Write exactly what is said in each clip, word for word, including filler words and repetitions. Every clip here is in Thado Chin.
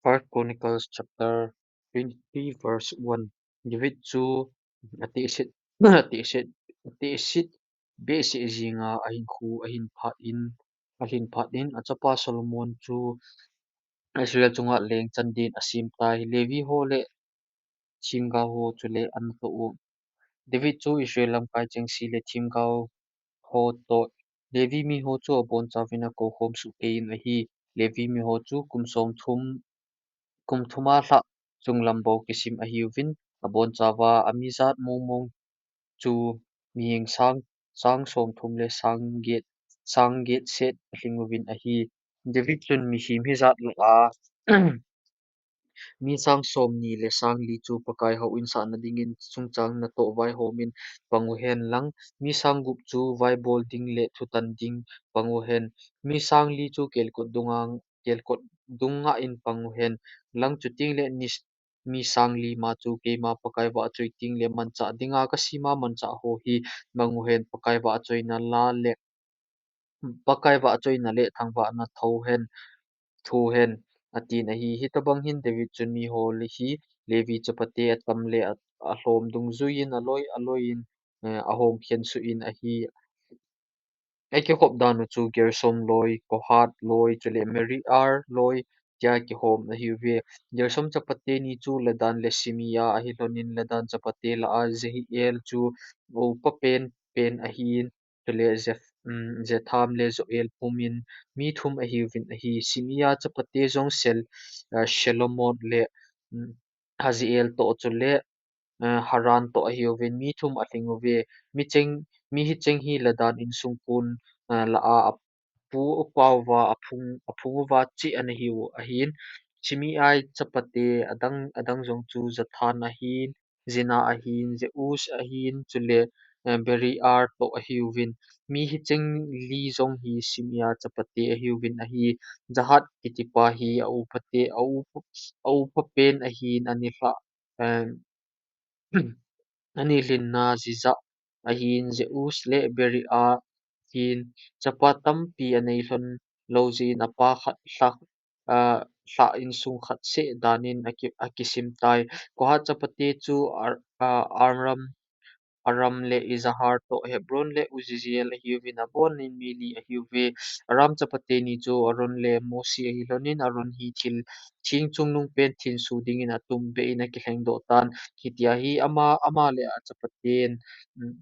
First Chronicles chapter twenty-three verse one. David chu atihsit, atihsit, atihsit behseh jinga ahinkhu ahin phat in, ahin phat in, achapa Solomon chu Israel chunga leng chan din asim tai. Levi ho le themgao ho chule anatoh u. David chu Israel lamkai chengse le themgao ho toh Levi mi ho chu abonchauvin akoukhom sohkei in ahi. Levi mi ho chu kum somthum, kum thuma lhah chunglam bou kisim ahiuvin, abonchauva amijat mongmong chu mihing sang, sang somthum le sang get, sang get set alhing uvin ahi. David chun mihem hijat lah a mi sang somni le sang li chu Pakai houin sahna dingin chungchang natoh vaihom in pang uhen lang, mi sang gup chu vaibol ding le thutan ding pang uhen, mi sang li chu kelkot dunga, kelkot dunga in pang uhen lang, chuteng le ni, mi sang li ma chu keima Pakai vahchoi teng le manchah dinga kasema manchah ho hi mang uhen, Pakai vahchoina la le Pakai vahchoina le thangvahna thou hen, thu hen, atin ahi. Hitobang hin David chun mi ho le hi Levi chapate atam le a, alhom dungjui in aloi, aloi in, eh, ahom khen suh in ahi. Akikhop dan u chu Gershom loi, Kohat loi, chule Merari loi tia kihom ahiuve. Gershom chapate ni chu Ladan le Simei ahi lhonin, Ladan chapate lah a Jehiel chu upa pen pen ahin, chule Zef-, um, Zetham le Joel pumin mi thum ahiuvin ahi. Simei chapate jong Sel-, uh, Shelomot le, um, Haziel toh chule, uh, Haran toh ahiuvin mi thum alhing uve. Mi cheng, mi hicheng hi Ladan insung pon, uh, lah a apu, upa uva aphung, aphung uva cheh ana hiu ahin. Simei chapate adang, adang jong chu Zetham ahin, Zina ahin, Jeus ahin, chule, eh, Beria toh ahiuvin. Mi hicheng li jong hi Simei chapate ahiuvin ahi. Jahat kitipa hi a upate, a upa, a upa pen ahin, ani lhah, eh, ani lhinna jijat ahin, Jeus le Beria hin chapa tampi anei lhon lou jeh in apa khat lhah, ah, lhah insung khat seh dan in aki, akisim tai. Kohat chapate chu Ar-, ah, Amram, Amram le Izhar toh Hebron le Uzziel ahiuvin, abonin mi li ahiuve. Amram chapate ni chu Aaron le Mose ahi lhonin, Aaron hi thil theng chungnung pen thensu dingin atumbeh in akilhengdoh tan. Hitia hi ama, ama le achapaten, um,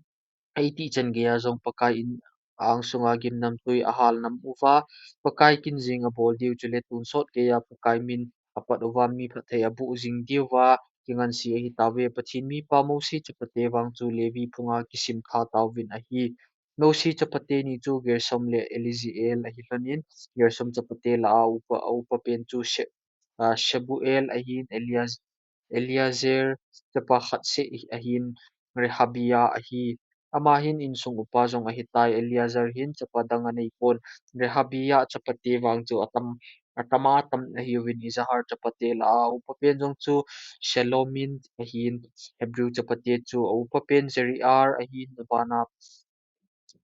a itih chan geiya jong Pakai in angsunga gimnamtui ahal nam uva, Pakai kin jeng abol diu chule tonsot geiya Pakai min apat uva mi phatthei aboh jing diuva kinganse ahitauve. Pathen mipa Mose chapate vang chu Levi phunga kisim tha tauvin ahi. Mose chapate ni chu Gershom le Eliziel ahi lhonin, Gershom chapate lah a upa, a upa pen chu She-, ah, Shebuel ahin, Eliaz-, Eliezer chapa khat seh ahin, Rehabia ahi. Ama hin insung upa jong ahitai, Eliezer hin chapa dang anei pon. Rehabia chapate vang chu atam, atama tam ahiuvin, Izhar chapate lah a upa pen jong chu Shelomit ahin, Hebron chapate chu a upa pen Jeriel ahin, abana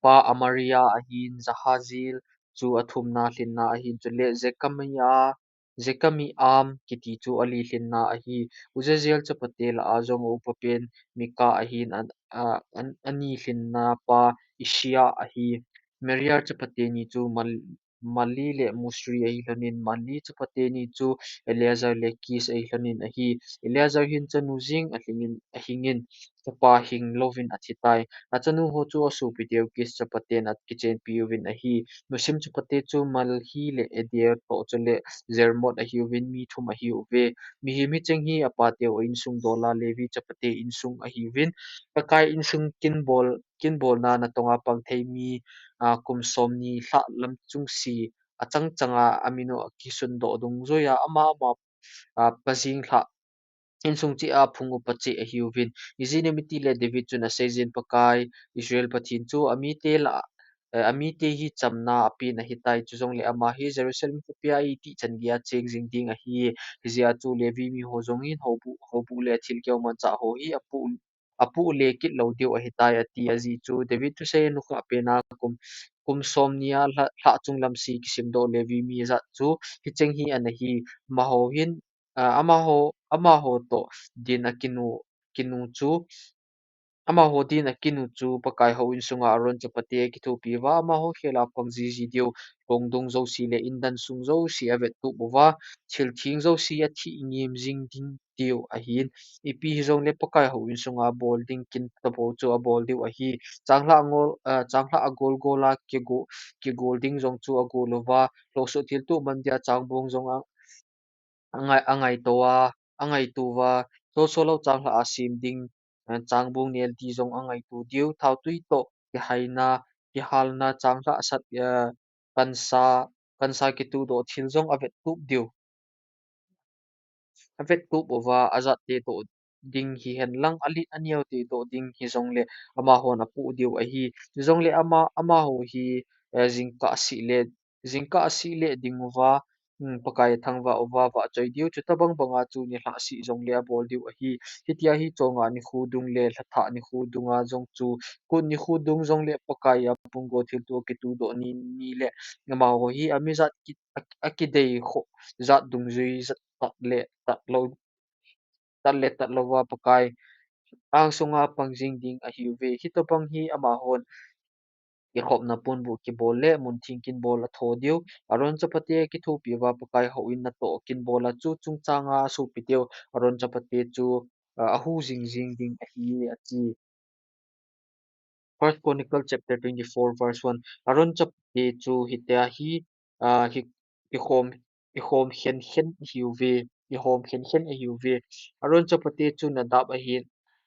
pa Amaria ahin, Jahaziel chu athumna lhinna ahin, chule Jekamiah, Jekameam kiti chu ali lhinna ahi. Uzziel chapate lah a jong a upa pen Mika ahin, an, a, an, ani lhinna pa Isshiah ahi. Merari chapate ni chu Mal-, Mahli le Mushi ahi lhonin, Mahli chapate ni chu Eleazar le Kish ahi lhonin ahi. Eleazar hin chanu jing ahingin, ahingin, chapa hing louvin athi tai. Achanu ho chu asopi teu Kish chapaten akichenpi uvin ahi. Mushi chapate chu Mahli le Eder toh chule Jeremoth ahiuvin, mi thum ahiuve. Mihem hicheng hi apateu a insung dola Levi chapate insung ahiuvin. Pakai insung kin bol, kin bolna natonga pang thei mi, ah, kum somni lhah lam chengse achang changa amin u akisundoh dungjuiya ama, ama, ah, pajing lhah insung cheh a phung upa cheh ahiuvin. Ijeh inem itile David chun aseijin Pakai Israel Pathen chu amite lah, eh, amite hi chamna apen ahitai, chujongle ama hi Jerusalem khopia itih chan geiya cheng jing ding ahi. Hijeh a chu Levi mi ho jong hin houbuh, houbuh le athil keu manchah ho hi apoh, apoh le kit lou diu ahitai ati. Ajeh chu David thusei anukhah pena kum, kum somni a lha, lhah chunglam se kisimdoh Levi mi jat chu hicheng hi ana hi. Amaho hin ah, amaho, amaho toh din a kinu, kinu chu, amaho din a kinu chu Pakai houin sunga Aaron chapate kithopi uva, amaho khela pang jiji diu, lhongdung jouse le indan sung jouse avettup uva, thil theng jouse athi ngim jing ding diu ahin, ipi hijongle Pakai houin sunga bol ding kin tabou chu abol diu ahi. Changlhah ngol, ah, changlhah agol gol a kigo, kigol ding jong chu agol uva, lhosoh thilto man dia changbong jong a, angai, angaito a, angaito uva, solsol lou changlhah a sem ding, eh, changbong nel di jong angaito diu, thaotui toh, kihaina, kihalna changlhah sat, eh, pansa, pansa kituhdoh thil jong avettup diu. Avettup uva, ajat te toh ding hihen lang, alet aneo te toh ding hijongle, amahon apoh diu ahi. Chujongle ama, amaho hi, eh, jingkah seh le, jingkah seh le ding uva, um, Pakai athangvah uva, vahchoi diu, chutobang banga chu nilhah seh jongle abol diu ahi. Hitia hi chonga nikho dung le lhathah nikho dunga jong chu, kut nikho dung jongle Pakai a punggo thilto kituhdoh ni, ni le, amaho hi amijat ki, a, akidei khoh jat dungjui jat tat le tat lou, tat le tat louva Pakai angsunga pang jing ding ahiuve. Hitobang hi amahon kikhopna ponbuh kibol le muntheng kinbol atho diu. Aaron chapate kithopi uva Pakai houin natoh kinbol a chu chungchanga asopi diu. Aaron chapate chu, ah, ahu jing jing ding ahi, ati. First Chronicle chapter twenty-four verse one. Aaron chapate chu hitia hi, ah, hi, ikhom, ikhom khen khen ahiuve, ikhom khen khen ahiuve. Aaron chapate chu Nadab ahin,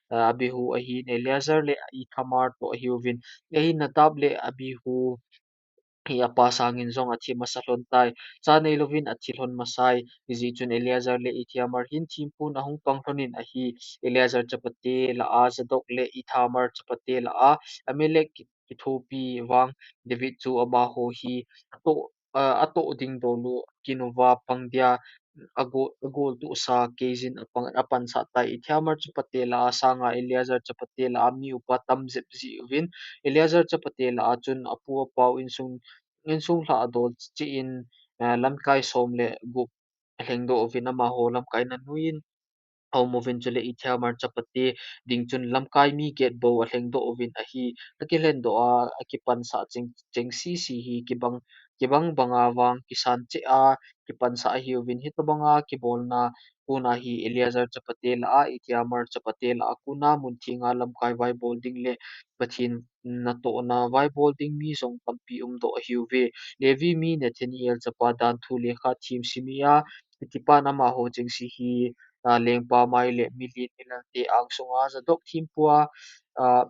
ah, Abihu ahin, Eleazar le Ithamar toh ahiuvin. Ahin Nadab le Abihu hi apa sangin jong athi masa lhon tai. Cha neilouvin athi lhon masai. Hijeh chun Eleazar le Ithamar hin thempun ahung pang lhonin ahi. Eleazar chapate lah a Zadok le Ithamar chapate lah a Ahimelech ki, kithopi vang David chu amaho hi atoh, ah, atoh ding dol u kin uva pang dia agol, agol tohsa keijin apang, apansah tai. Ithamar chapate lah a sanga Eleazar chapate lah a mi upa tam jep ji uvin, Eleazar chapate lah a chun apu apau insung, insung lhah adol cheh in, eh, lamkai som le gup alhengdoh uvin, amaho lamkaina noiyin aum uvin, chule Ithamar chapate ding chun lamkai mi get bou alhengdoh uvin ahi. Akilhendoh a, akipansah cheng, cheng sisi hi kibang, kibang banga vang kisan cheh a kipansah ahiuvin, hitobanga kibolna kona hi Eleazar chapate lah a, Ithamar chapate lah a kona muntheng a lamkai vaibol ding le Pathen natohna vaibol ding mi jong tampi umdoh ahiuve. Levi mi Nethanel chapa danthu lekha them Shimei a, kitipan amaho chengse hi, ah, lengpa mai le milen milalte angsunga Zadok thempu a, ah,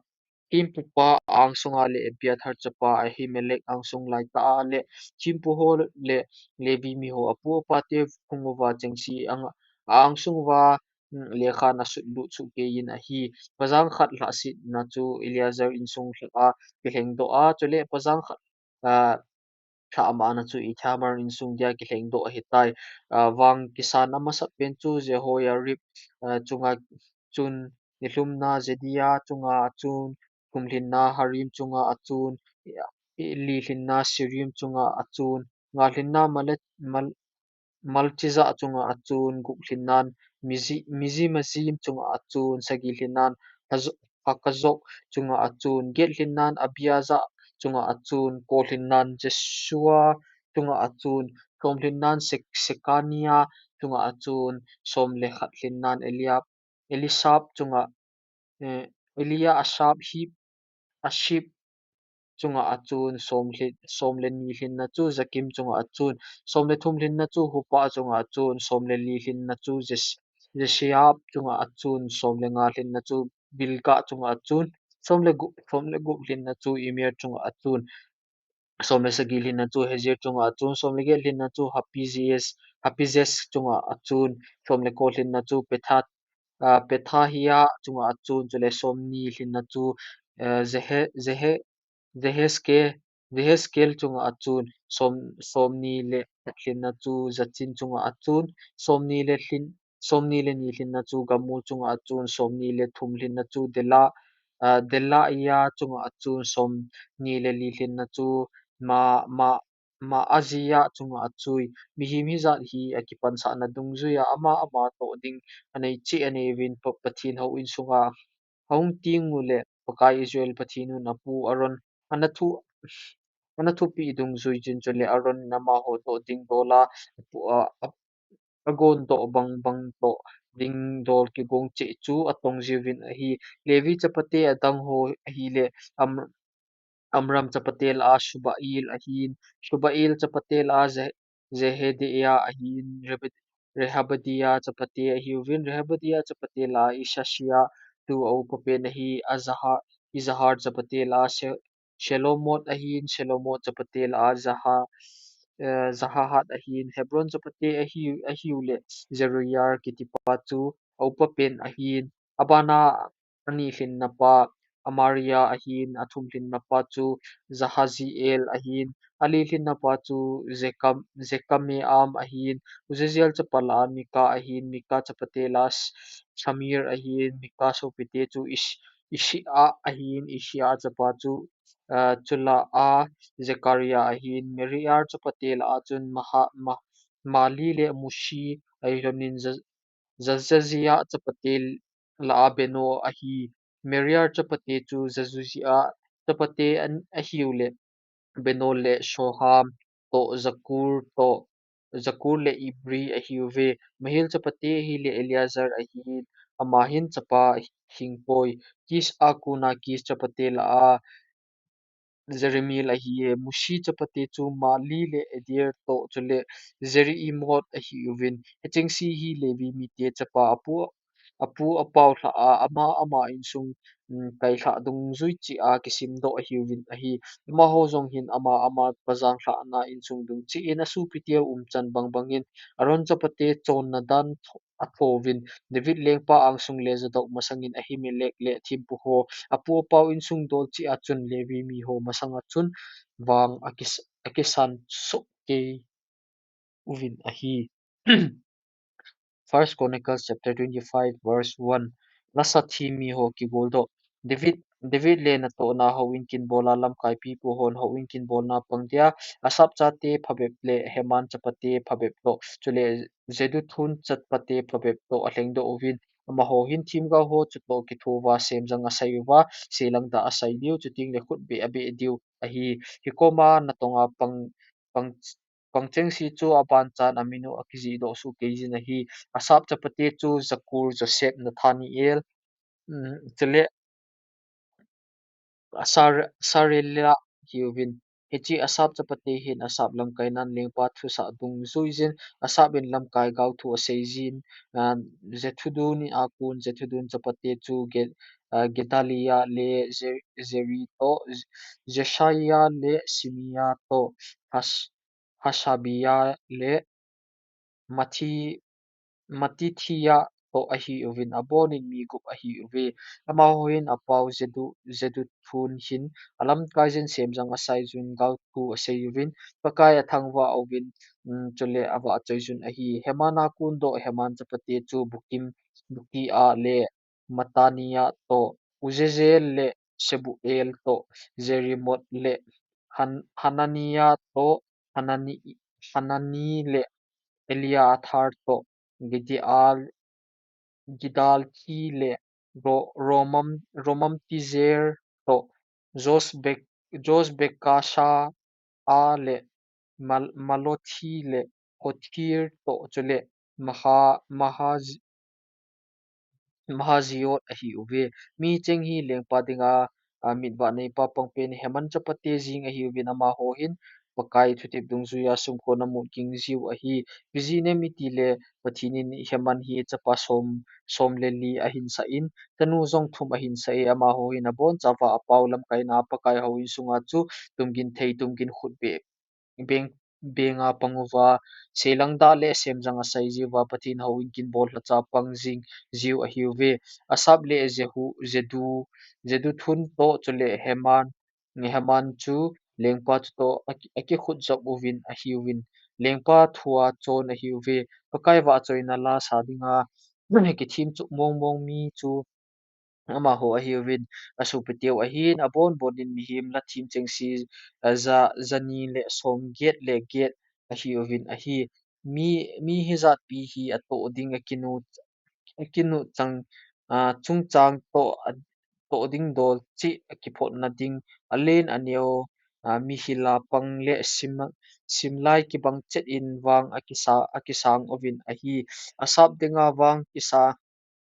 thempupa angsunga le Abiathar chapa Ahimelech angsung laitah a le thempu ho le Levi miho apu apate phung uva chengse ang, angsung uva, um, lekhan asutlut sohkeiyin ahi. Pajang khat lhahsetna chu Eleazar insung lhah a kilhengdoh a, chule pajang khat, ah, lhah mana chu Ithamar insung dia kilhengdoh ahitai. Ah, vang kisan amasapen chu Jehoiarib, ah, chunga chun, nilhumna Jehdeiah chunga achun, thumlhinna Harim chunga achun, lilhinna Seorim chunga achun, ngalhinna Male, Mal, Malchijah chunga achun, guplhinnan Mizi, Mizimazim chunga achun, sagilhinnan Hazo, Hakazok chunga achun, getlhinnan Abiathar chunga achun, kolhinnan Jesua chunga achun, somlhinnan Sek, Sekania chunga achun, som le khatlhinnan Eliab, Elisab chunga, eh, Elia Asab Hib, Ashib chunga achun, som le, som le nilhinna chu Jakim chunga achun, som le thumlhinna chu Hupa chunga achun, som le lilhinna chu Jes, Jesheab chunga achun, som le ngalhinna chu Bilga chunga achun, som le gup, som le guplhinna chu Immer chunga achun, som le sagilhinna chu Hezir chunga achun, som le getlhinna chu Hapizes, Hapizes chunga achun, som le kolhinna chu Pethat, ah, Pethahia chunga achun, chule somnilhinna chu, eh, Jehe, Jehe, Jeheske, Jehezkel chunga achun, som, somni le khatlhinna chu Jachin chunga achun, somni le lhin, somni le nilhinna chu Gamul chunga achun, somni le thumlhinna chu Dela, ah, Delaia chunga achun, somni le lilhinna chu Ma, Ma, Maazia chunga achui. Mihem hijat hi akipansahna dungjuia ama ama toh ding anei cheh anei uvin, Pa-, Pathen houin sunga ahung teng uleh, Pakai Israel Pathen un apu Aaron ana thu, ana thupeh dungjuiyin, chuleh Aaron in amaho toh ding dol a, apu, a, a, agon toh bang bang toh ding dol kigong cheh chu atong jiuvin ahi. Levi chapate adang ho ahileh, Am-, Amram chapate lah a Shubael ahin, Shubael chapate lah a Je-, Jehdeiah ahin, Rebe-, Rehabiah chapate ahiuvin, Rehabiah chapate lah a Ishashia, tu a upa pen ahi, Azaha-, Izhar chapate lah a She-, Shelomoth ahin, Shelomoth chapate lah a Zaha-, eh, Zahath ahin, Hebron chapate ahi, ahiuleh Jeriah kitipa chu a upa pen ahin, abana ani lhinna pa Amariah ahin, athum lhinna pa chu Jahaziel ahin, ali lhinna pa chu Jekam-, Jekameam ahin, Uzziel chapa lah a Micah ahin, Micah chapate lah a Sh-, Shamir ahin, Micah sopite chu Ish-, Ishiah ahin, Ishiah chapa chu, ah, chula a Zechariah ahin, Merari chapate lah a chun Maha-, Ma-, Mahli le Mushi ahin, Ja-, Jajaziah chapate lah a Beno ahi. Merari chapate chu Jajaziah chapate an-, ahiuleh Beno le Shoham toh Zakur toh, Zakur le Ibri ahiuve. Mahli chapate ahileh Eleazar ahin, ama hin chapa hingpoi. Kish a kona Kish chapate lah a Jerahmeel ahiye. Mushi chapate chu Mahli le Eder toh chuleh Jerimoth ahiuvin. Hichengse hi Levi mite chapa apu, apu apau lhah a, ama ama insung, um, kailhah dungjui cheh a kisimdoh ahiuvin ahi. Amaho jong hin ama ama pajang lhahna insung dung cheh in asopite umchan bang bangin Aaron chapate chonna dan tho-, athouvin, David lengpa angsung le Zadok masangin Ahimelech le thempu ho, apu apau insung dol cheh a chun Levi miho masanga chun vang akis-, akisan soh kei uvin ahi. First Chronicles chapter twenty-five, verse one. Lasa themmi ho kigoldoh. David, David le natohna houin kin bol a lamkai pipu hon houin kin bolna pang dia, Asaph chate phabep le Heman chapate phabep toh, chuleh Jeduthun chapate phabep toh alhengdoh uvin, amaho hin themgao ho chutoh kithoa semjang asai uva, selangdah asai diu, chutengle khutbeh abeh diu ahi. Hikoma natonga pang, pang, pangchengse chu abanchan amin u akijihdoh soh keijin ahi. Asaph chapate chu Zakur, Joseph, Nathaniel, um, chuleh Asar-, Asarela ahiuvin. Hiche Asaph chapate hin Asaph lamkainan lengpa thusah dungjuijin, Asaph in lamkai gaothu aseijin, ah, Jeduthun a kon, Jeduthun chapate chu Ge-, ah, Gedaliah le Je-, Zeri toh, Jeshaiah le Shemaiah toh, Has-, Hashabiah le Mathi-, Mattithiah toh ahiuvin, abonin mi gup ahiuve. Amaho hin apau Jedu-, Jeduthun hin alamkaijin semjang asaijun gaothu aseiyuvin, Pakai athangvah uvin, um, chuleh avahchoijun ahi. Heman a kon toh Heman chapate chu Bukim, Bukiah le Mattaniah toh, Uzziel le Shebuel toh, Jerimoth le Han-, Hananiah toh, Hanani, Hanani le Eliathah toh, Gideal, Giddalti le Ro-, Romam-, Romamtiezer toh, Josbek-, Josbekashah le Mal-, Malothi le Hothir toh, chuleh Maha-, Mahaz-, Mahazioth ahiuve. Mi cheng hi lengpa dinga, a, mitvah neipa pangpen Heman chapate jeng ahiuvin, amaho hin Pakai thutep dungjuia sumkon amut ging jiu ahi. Ijeh inem itile Pathen in Heman hi chapa som, som le li ahinsah in, chanu jong thum ahinsah e, amaho hin abonchauva apau lamkaina Pakai houin sunga chu tumgin thei, tumgin khutbeh beng, benga pang uva, selangdah le semjang asai jiuva, Pathen houin kin bol lhacha pang jing jiu ahiuve. Asaph le Jehu, Jedu, Jeduthun toh, chuleh Heman, Heman chu lengpa chutoh aki, akikhut jop uvin ahiuvin, lengpa thua chon ahiuve. Pakai vahchoina lasa dinga kithem chuh mong mong mi chu amaho ahiuvin, asopiteu ahin, abonbon in mihem lathem chengse, a, ja, jani le somget le get ahiuvin ahi. Mi, mi hijatpi hi atoh ding akinu, akinu chang, a, chungchang toh, a, toh ding dol cheh akiphotna ding, alen aneo, a, mihil a pang le sim, simlai kibang chet in vang akisa, akisang uvin ahi. Asap dinga vang kisa,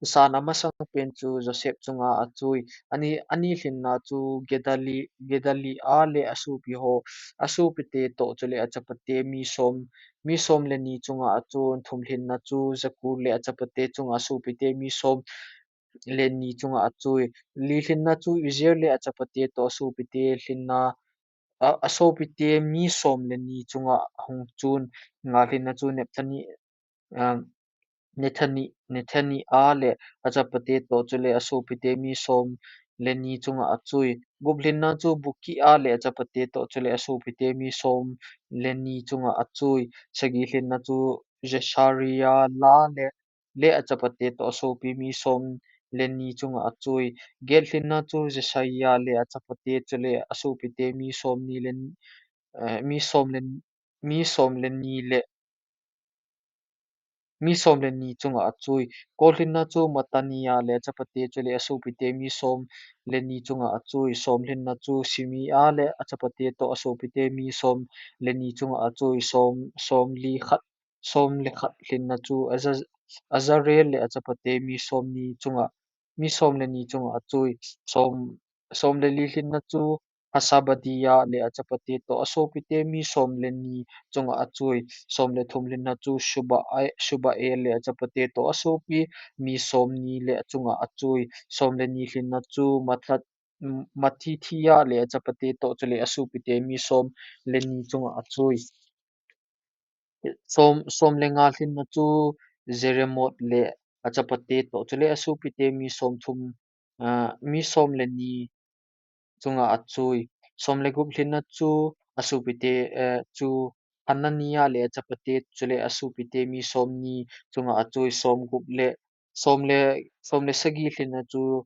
kisan amasang pen chu Joseph chunga achui. Ani, ani lhinna chu Gedali, Gedaliah le asopi ho, asopite toh chule achapate mi som, mi som le ni chunga achun, thum lhinna chu Zakur le achapate chunga asopite mi som le ni chunga achui. Li lhinna chu Uziel le achapate toh asopite lhinna, a, asopite mi som le ni chunga ahung chun. Nga lhinna chu Nepthani, um, Nethani, Nethaniah le achapate toh chule asopite mi som le ni chunga achui. Gup lhinna chu Bukiah le achapate toh chule asopite mi som le ni chunga achui. Sagi lhinna chu Jesariah le, le achapate toh asopi mi som le ni chunga achui. Get lhinna chu Jesaiah le achapate chule asopite mi som ni le, eh, mi som le, mi som le ni le, mi som le ni chunga achui. Ko lhinna chu Mattaniah le achapate chule asopite mi som le ni chunga achui. Som lhinna chu Shimei le achapate toh asopite mi som le ni chunga achui. Som, som li khat, som le khat lhinna chu Aza-, Azarel le achapate mi som ni chunga, mi som le ni chunga achui. Som, som le li lhinna chu Hasabadiah le achapate toh asopite mi som le ni chunga achui. Som le thum lhinna chu Shuba-, Shubael le achapate toh asopi mi som ni le chunga achui. Som le ni lhinna chu Mathat-, Mattithiah le achapate toh chule asopite mi som le ni chunga achui. Som, som le nga lhinna chu Jeremoth le achapate toh chule asopite mi som thum, ah, mi som le ni chunga achui. Som le gup lhinna chu asopite, eh, chu Hananiah le achapate chule asopite mi som ni chunga achui. Som gup le, som le, som le sagi lhinna chu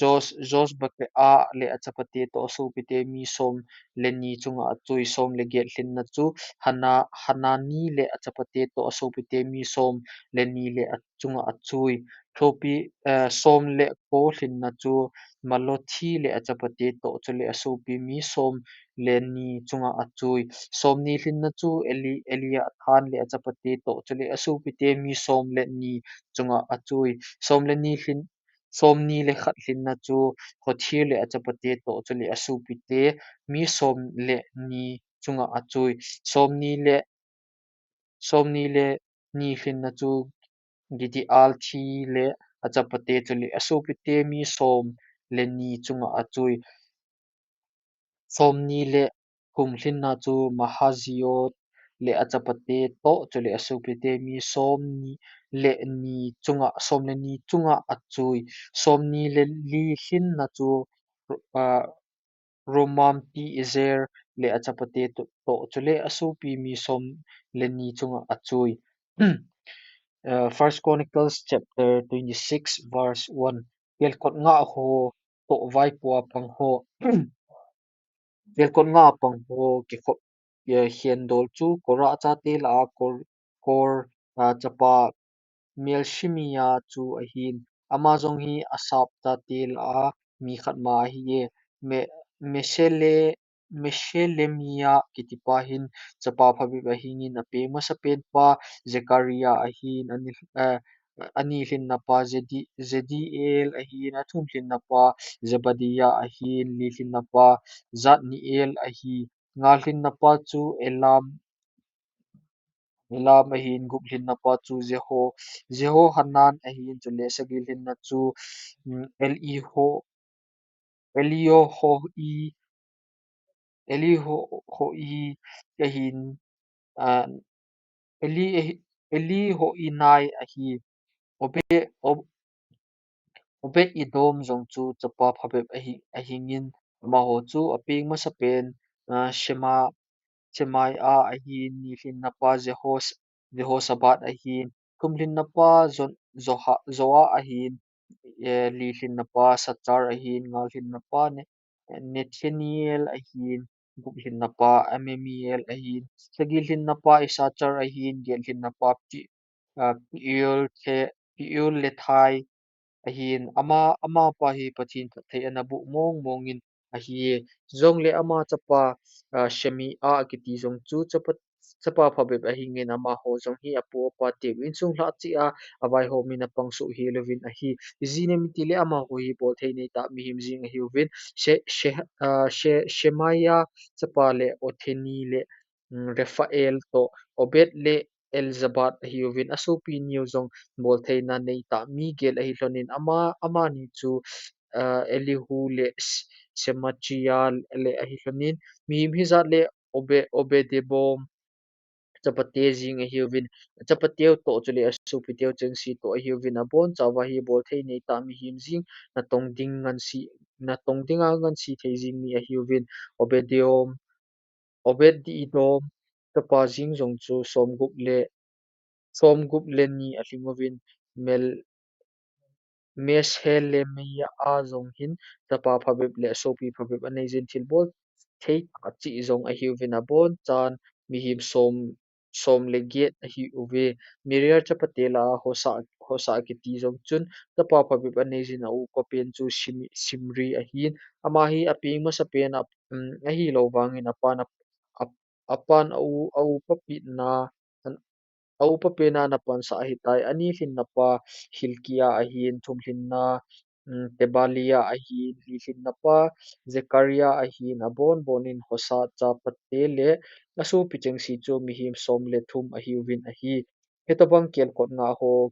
Jos-, Josbekah le achapate toh asopite mi som le ni chunga achui. Som le get lhinna chu Hana-, Hanani le achapate toh asopite mi som le ni le a-, chunga achui. Thopi, eh, som le ko lhinna chu Malothi le achapate toh chule asopi mi som le ni chunga achui. Som ni lhinna chu Eli-, Eliathah le achapate toh chule asopite mi som le ni chunga achui. Som le ni lhin-, som ni le khat lhinna chu Hothir le achapate toh chule asopite mi som le ni chunga achui. Som ni le, som ni le ni lhinna chu Gidealti le achapate chule asopite mi som le ni chunga achui. Som ni le thum lhinna chu Mahazioth le achapate toh chule asopite mi som ni le ni chunga, som le ni chunga achui. Som ni le li lhinna chu, ah, Romamti-ezer le achapate toh, toh chule asopi mi som le ni chunga achui. Uh, First Chronicles chapter twenty-six, verse one. Kelkot nga ho toh vaipo a pang ho. Kelkot nga a pang ho kikho-, eh, kikhen dol chu Korah chate lah a Kor-, Kor, ah, chapa Melshemia chu ahin. Ama jong hi Asaph chate lah a mi khat ma ahi e. Me-, Meshele-, Meshelemia kitipa hin chapa phabep ahingin, apeng masapen pa Zechariah ahin, ani, eh, ani lhinna pa Jedi-, Jediael ahin, athum lhinna pa Zebadiah ahin, li lhinna pa Jathniel ahi, nga lhinna pa chu Elam, Elam ahin, gup lhinna pa chu Jeho-, Jehohanan ahin, chule sagi lhinna chu, mm, Eliho-, Eliho-, Eliho-, Eliho-, Hoi ahin, ah, Eli-, Elihoenai ahi. Obe-, Ob-, Obed Edom jong chu chapa phabep ahi, ahingin, amaho chu apeng masapen, ah, Shema-, Shemaiah ahin, ni lhinna pa Jehos-, Jehozabad ahin, thum lhinna pa Jon-, Joha-, Joah ahin, eh, li lhinna pa Sachar ahin, nga lhinna pa Ne-, Nethanel ahin, gup lhinna pa Ammiel ahin, sagi lhinna pa Issachar ahin, get lhinna pa Pi-, ah, Peuel The-, Peullethai ahin, ama, amapa hi Pathen phatthei ana boh mong mongin ahi. Chujongle ama chapa, ah, Shemaiah akiti jong chu chapa, chapa phabep ahingin amaho jong hi apu apa teu insung lhah cheh a, avaihom in apang soh hel uvin ahi. Ijeh inem itile amaho hi bolthei neitah mihem jeng ahiuvin, She-, She-, ah, She-, Shemaiah chapa le Othni le, mm, Rephael toh Obed le Elzabad ahiuvin, asopi niu jong boltheina neitah mi gel ahi lhonin ama, amani chu, ah, Elihu le S-, Semachiah le ahi lhonin, mihem hijat le Obe-, Obed-edom chapate jeng ahiuvin, chapateu toh chule asopiteu chengse toh ahiuvin, abonchauva hi bolthei neitah mihem jeng, natong ding ngansi, natong dinga ngansi thei jeng mi ahiuvin, Obed-edom, Obed-edom chapa jeng jong chu somgup le, somgup le ni alhing uvin, Mel-, Meshelemiah jong hin chapa phabep le asopi phabep anei jin, thilbol thei tah cheh jong ahiuvin, abonchan mihem som, som le get ahiuve. Merari chapate lah a Hosa, Hosa akiti jong chun chapa phabep anei jin, a upa pen chu Shim-, Shimri ahin, ama hi apeng masapen a, um, ahilou vangin apan a, a, apan a u, a upa petna, a upa pena ana pansah ahitai. Ani lhinna pa Hilkiah ahin, thum lhinna, um, Tebaliah ahin, li lhinna pa Zechariah ahin, abonbonin Hosa chapate le asopi chengse chu mihem som le thum ahiuvin ahi. Hitobang kelkot nga ho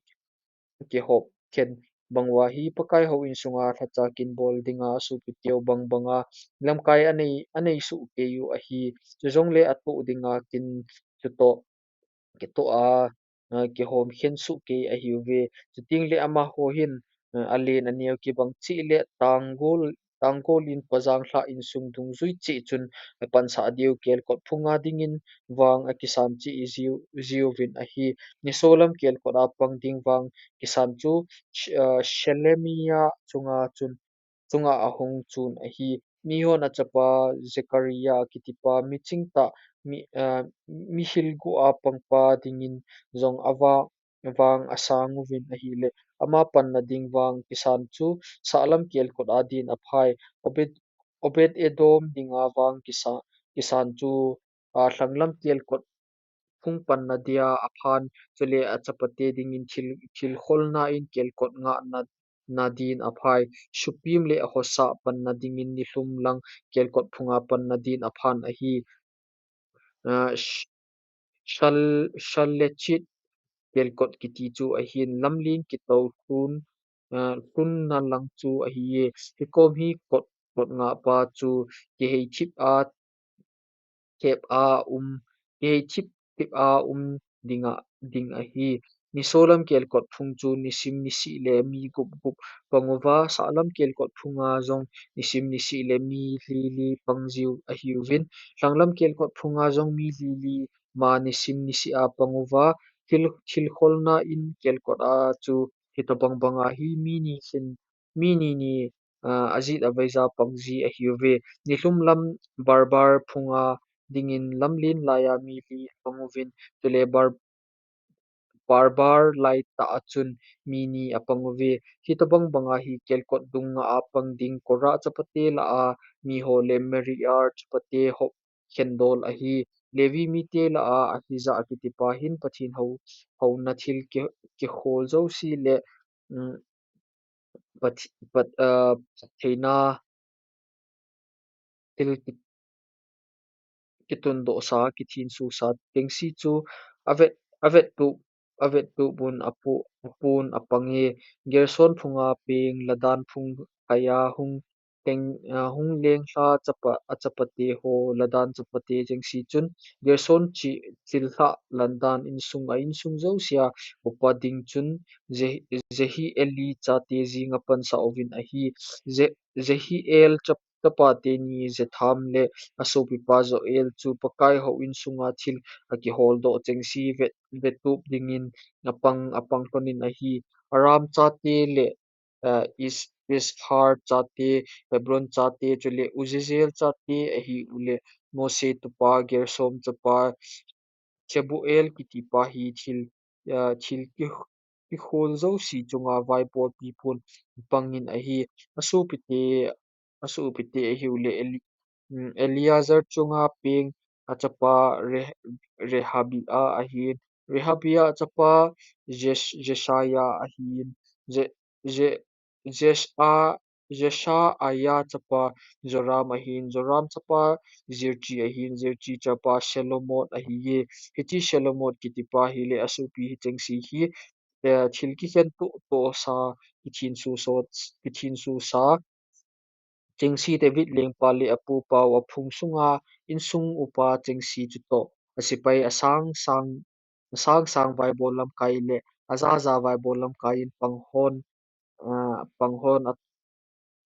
kihop khen bang uva hi Pakai houin sunga lhacha kin bol dinga asopiteu bang banga lamkai anei, anei soh kei u ahi. Chujongle atoh dinga kin chutoh kitoh a, a, kihom khen soh kei ahiuve. Chuteng le amaho hin, a, alen aneo kibang cheh le tanggol, tanggol in pajang lhah insung dungjui cheh chun apansah diu kelkot phunga dingin vang akisan cheh jiu, jiuvin ahi. Nisolam kelkot a pang ding vang kisan chu, Sh-, a, Shelemiah chunga chun chunga ahung chun ahi. Mihon achapa Zechariah kitipa miching tah, mi, a, mihil gu a pangpa dingin jong ava, vang asang uvin ahile, ama panna ding vang kisan chu sahlam kelkot a din aphai. Obed, Obed-edom dinga vang kisa, kisan chu, a, lhanglam kelkot phung panna dia aphan, chule achapate dingin thil, thilkholna in kelkot ngahna, na din aphai. Shuppim le Hosa panna dingin nilhum lang kelkot phunga panna din aphan ahi. A, Sh-, Shal-, Shalechith kelkot kiti chu ahin, lamlen kitoh lhun, a, lhunna lang chu ahiye. Hikom hi kot, kot ngahpa chu kihei thip a, thep a um, kihei thip, thip a um dinga, ding ahi. Nisolam kelkot phung chu nisim nisih le mi gup gup pang uva, sahlam kelkot phunga jong nisim nisih le mi li li pang jiu ahiuvin. Lhanglam kelkot phunga jong mi li li ma nisim nisih a pang uva, thil, thilkholna in kelkot a chu hitobang banga hi mi ni hin, mi ni ni, a, ajit aveija pang ji ahiuve. Nilhum lam barbar phunga dingin lamlen laiya mi li apang uvin, chule bar-, barbar lai tah a chun mi ni apang uve. Hitobang banga hi kelkot dung nga a pang ding Korah chapate lah a miho le Merari chapate ho khendol ahi. Levi mite lah a Ahijah akitipa hin Pathen hou, houna thil ki, kikhol jouse le, um, Path-, Path-, ah, Patheina thil ki, kitundohsa, kithensuhsa chengse chu avet, avet tup, avet tup un apu, apun apange. Gerson phunga peng, Ladan phung kaiya hung teng, ah, hung lenglha chapa, achapate ho, Ladan chapate chengse chun, Gerson chi, chilhah Ladan insung, a insung jousea upa ding chun, Je-, Jehieli chate jeng apansah uvin ahi. Je-, Jehiel chap-, chapate ni Zetham le asopipa Joel chu Pakai houin sunga thil akiholdoh chengse vet, vettup dingin apang, apang lhonin ahi. Aram chate le Is Izhar chate, Hebron chate, chule Uzziel chate ahiule Mose tupa Gersom chapa Shebuel kitipa hi thil, thil ki, kikhol jouse chunga vaibolpi pon pangin ahi. Asopite, asopite ahiule Eli, Eleazar chunga peng achapa Re, Rehabia ahin. Rehabia chapa Jesh, Jeshaiah ahin. Je, Je, Jesha, Jeshaiah chapa Joram ahin, Joram chapa Zikri ahin, Zikri chapa Shelomot ahiye. Hiche Shelomot kitipa hile asopi hi chengse hi, eh, thil kikhen toh, tohsa, kithinso so, kithinsosa, chengse David lengpa le apu pau aphung sunga insung upa chengse chutoh, asepai asang sang, asang sang vaibol lamkai le aja ja vaibol lamkai in panghon, ah, panghon a,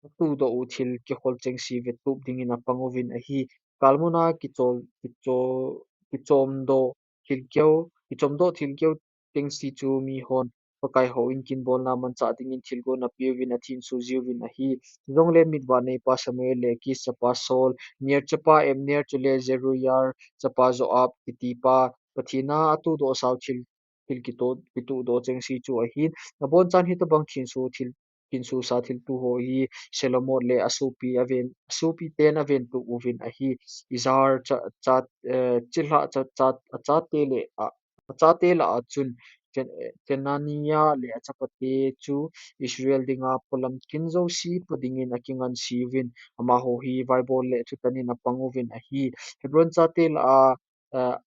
atudoh u thil kikhol chengse vetup dingin apang uvin ahi. Kalmuna kichol, kichol, kichomdoh thilkeu, kichomdoh thilkeu chengse chu mihon Pakai houin kinbolna manchah dingin thilgon apeuvin athinso jiuvin ahi. Jongle mitvah neipa Samuel le Kis chapa Saul, Ner chapa Abner chule Zeruiah chapa Joab kitipa Pathen a atudoh sao thil, thil kitoh, kitohdoh chengse chu ahin. Abonchan hitobang thinso thil, thinsosa thilto ho hi Shelomot le asopi aven, asopiten aventup uvin ahi. Izhar cha, cha, eh, chilhah cha, cha, achate le, a, achate lah a chun Chen, eh, Chenaniah le achapate chu Israel dinga polam kin jouse po dingin akinganse uvin, amaho hi vaibol le thutan in apang uvin ahi. Hebron chate lah a, eh,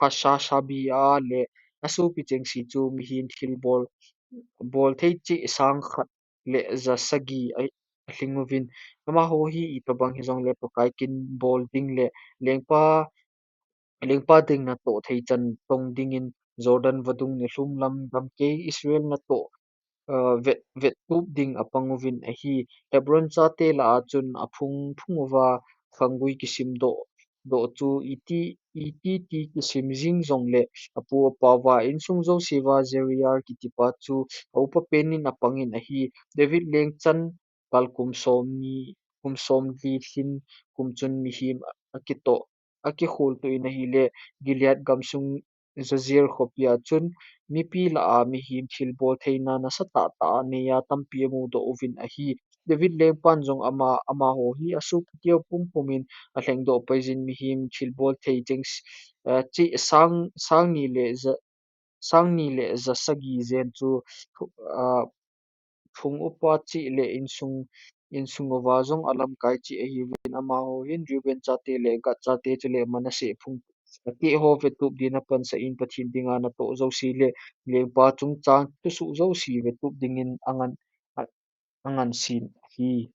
Hashabiah le asopi chengse chu mihem thilbol, bol thei cheh sang khat le ja sagi a, alhing uvin, amaho hi itobang hijongle Pakai kinbol ding le lengpa, lengpa ding natoh thei chan tong dingin Jordan vadung nilhum lam gamkai Israel natoh, eh, vet, vettup ding apang uvin ahi. Hebron chate lah a chun aphung phung uva khanggui kisimdoh, doh chu iti, iti ti kisim jing jongle apu apauva insung jouseuva Zeruiah kitipa chu aupa penin apangin ahi. David lengchan kal kum somni, kum somli lhin kum chun mihem akitoh, akikholtoh in ahile, Gilead gamsung Jazer khopia chun mipi lah a mihem thilbol theina nasatah tah a neiya tampi amudoh uvin ahi. David lengpan jong ama, amaho hi asopiteu pumpumin alhengdoh paijin mihem thilbol thei cheng, eh, cheh sang, sang ni le ja, sang ni le ja sagi jen chu, ah, phung upa cheh le insung, insung uva jong alamkai cheh ahiuvin, amaho hin Reuben chate le Gad chate chule Manasseh phung ateh ho vetup din apansah in Pathen dinga natoh jouse le lengpa chungchang thusoh jouse vetup dingin angan, a, angansen ahi.